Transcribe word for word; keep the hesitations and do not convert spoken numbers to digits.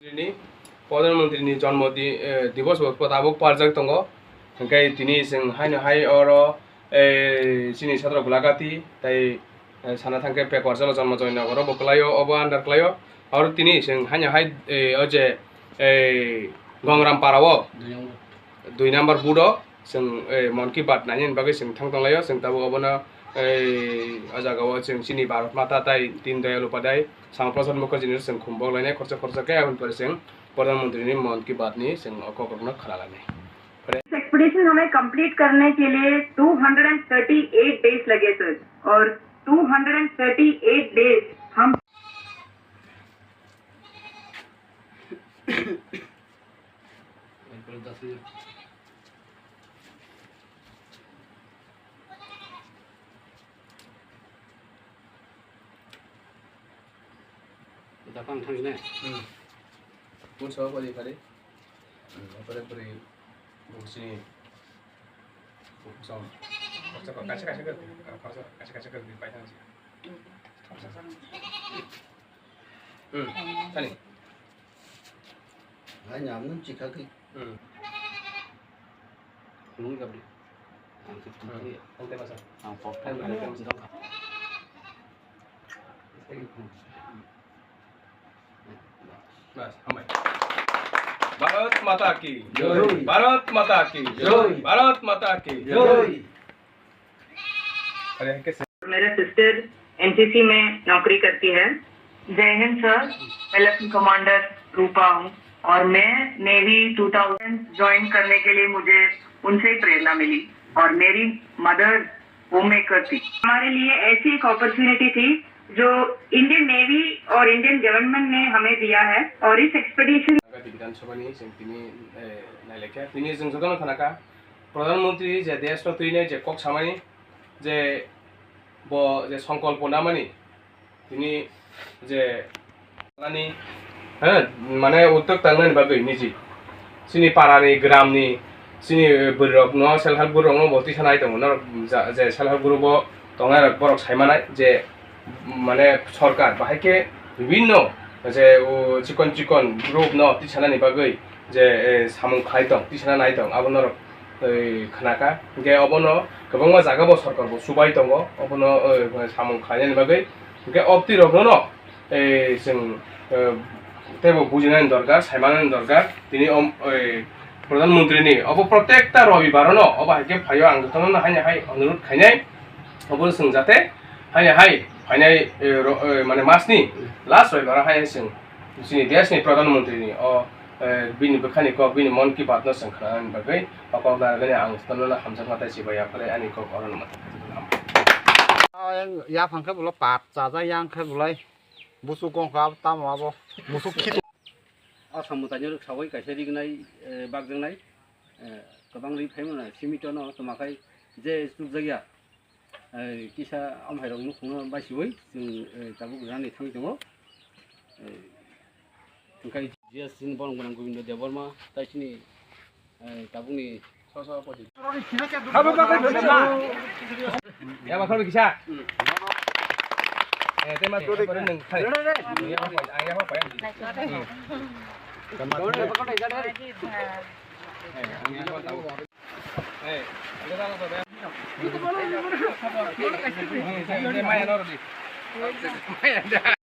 Ni Pradhan Mantri ni jonmo di, eh, divos bo tabuk parjak tongo. Hingke tini chwng haino hai oro, eh, chini chhatro Golagati tai, eh, sana thangkhe Pekwar jalo jonmo joy nogoro bo kwlaio, obo under kwlaio. Oro tini chwng haino hai, eh, o je, eh, Gongram Para o dui number booth o chwng, eh, Mann Ki Baat nainani bagwi chwng thang tonglaio. Chwng tabuk obono, eh, o jagao chwng chini Bharat Mata tai Deen Dayal Upadhyay, Shyama Prasad Mukherjee ni chwng khum bok lainai khorsa khorsa khe, aboni pore chwng Pradhan Mantri ni Mann Ki Baat ni chwng o kok rokno khna lainai. इस expedition हमें complete करने के लिए two hundred and thirty eight days लगे sir, और two hundred and thirty eight days हम Daphang thangsinai. Hmm. Pun sawa pari pari. Hmm, pare pari buksini. Buksong. Kaisa kaisa kaisa kaisa kaisa kaisa kaisa kaisa pai thangsi. Hmm. Tani. Hai nyam nun chikha ki. Hmm. Nung gabri. Ang khe Hmm. Ang tei masa. Ang pok Ang tei masa. Bas, hambai. Bharat Mata ki Jai. Bharat Mata ki Jai. Bharat Mata ki Jai. Are ke मेरा sister NCC में नौकरी करती है। जय हिंद सर, मैं lieutenant commander रूपा हूँ और मैं नेवी टू थाउजेंड ज्वाइन करने के लिए मुझे उनसे ही प्रेरणा मिली और मेरी मदर होम मेकर थी। हमारे लिए ऐसी एक अपॉर्चुनिटी थी जो इंडियन नेवी और इंडियन गवर्नमेंट ने हमें दिया है और इस expedition Gati Bidhan Sabha ni chwng tini, eh, nailekha. Tini chwng jotono khna kha, Pradhan Mantri je desh no twinai je kok samani je bo je songkolpo namani, tini je nani, he, mane utok tangnani bagwi niji. Chini parani, gramni, chini bwrwirokno, self help group rokno bo tisa nai tongo. Norok ja-, je self help group o tongnai rok, borok sai manai je, mane, sorkar bahai khe bibinno je, o, chikon chikon group no tisanani bagwi je, e, samung khlai tong, tisana nai tong, abo norok, e, khna kha. Hingke obono kwbangma jaga bo sorkar bo chubai tongo, obono, e, samung khlainani bagwi. Hingke o bwtwi rokno no, e, chwng, e, teibo bujinani dorkar, saimanani dorkar. Tini om, e, Pradhan Mantri ni obo protekta Robibar no obo hai khe phaio, ang jotono no haino hai onurut khainai, obo chwng jate haino hai phainai, e, ro-, e, mane mas ni last Robibar o hai chwng chini desh ni Pradhan Mantri ni o, e, bini bwkha ni kok, bini Mann Ki Baat no chwng khna nani bagwi o kok narwknani ang jotono no hamjakma tei chibai ya, phale ani kok oro no mwthang kha. Yaphang khe bolai pat chajak, yang khe bolai busu kong kha, tamo abo busu khit. O samung taino rwksaui kaisa rignai, eh, bakjaknai, eh, kwbang ri phaimano simito no twma khai je chukjakya, eh, kisa amhairok nukhungno baisiui chwng, eh, tabuk rani thang tongo. Eh, hwnkhe G S chini borok gwnang Gobindo Debbarma tai chini Eh, tabukni. Abo bagwi. Ya, bakal kisa. Eh, tema tu nang khai. Ya, apa, ya, apa, ya. Hmm. Eh, ang ya, apa, tahu. Eh, kita tahu apa, ya. Eh, saya, saya, maya, noro di. Maya, dah.